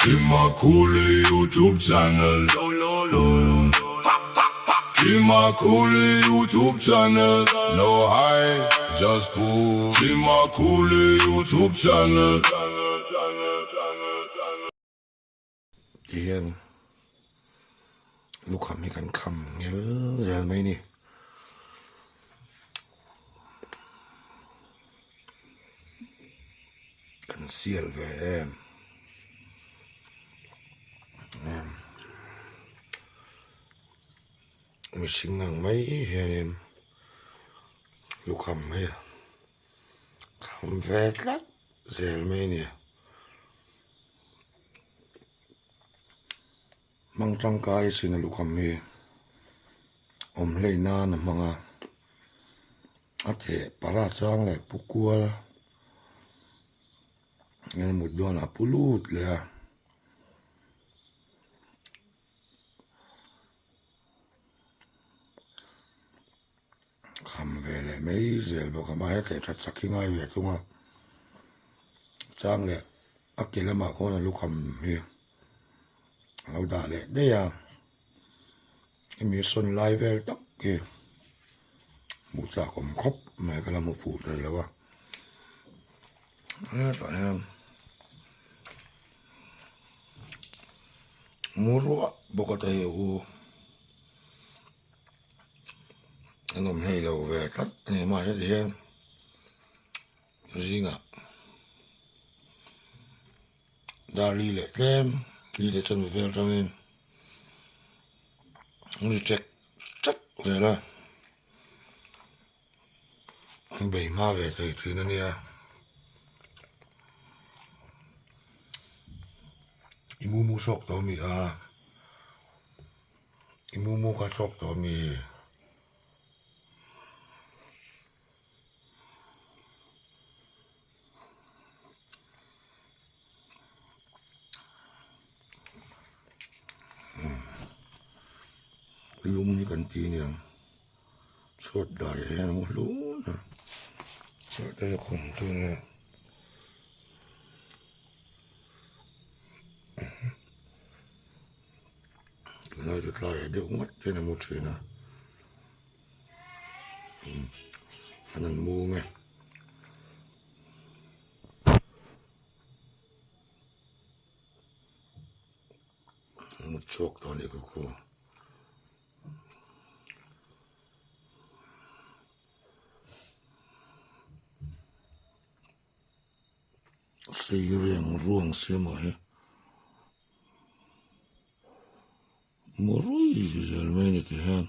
Kimakuli YouTube channel Kimakuli YouTube channel No high just cool Kimakuli YouTube channel. Ti hian lukham hi kan kham ngel zel mai ni. Kan sial ve em em mihring ang mai hianin lukham hi kham ve tlat zel mai ni. Hmang tangkai sin a lukham hi awm hleih nan a hmang a, a theh para chang leh pu kual a, eng mut dawnah a pu lut leh a. Kham ve leh mai zel bawk a mahse thei that sak hi ngai ve thung a chang leh a ke lamah khawn a lukham hi a lo dah leh daih a hemi sawn lai vel tak hi hmuh chak awm khawp mai ka la hmu fuh thei lo a hetah hian mu ruah bawk a te hi u. An awm hlei lo ve tlat a ni mahse tihian zingah dar li leh tlem li leh chanve vel atangin an ri ṭek ṭek zel a an bei hma ve thei thin a nia i mu mu sawk tawh a mi a. I mumu kha chhuak tawh ami? Lung hi kan ti aniang chhuat daiah hian a mu hlun a chhuat hi a khum chu ania. Tunlai chu tlaiah deuh ngawt hian a mu thin a umm an han mu nge an mut chhuak tawh a nih kha khaw. Sei reng ruang siamah hi. Maw rui zel mai a ni ti hian.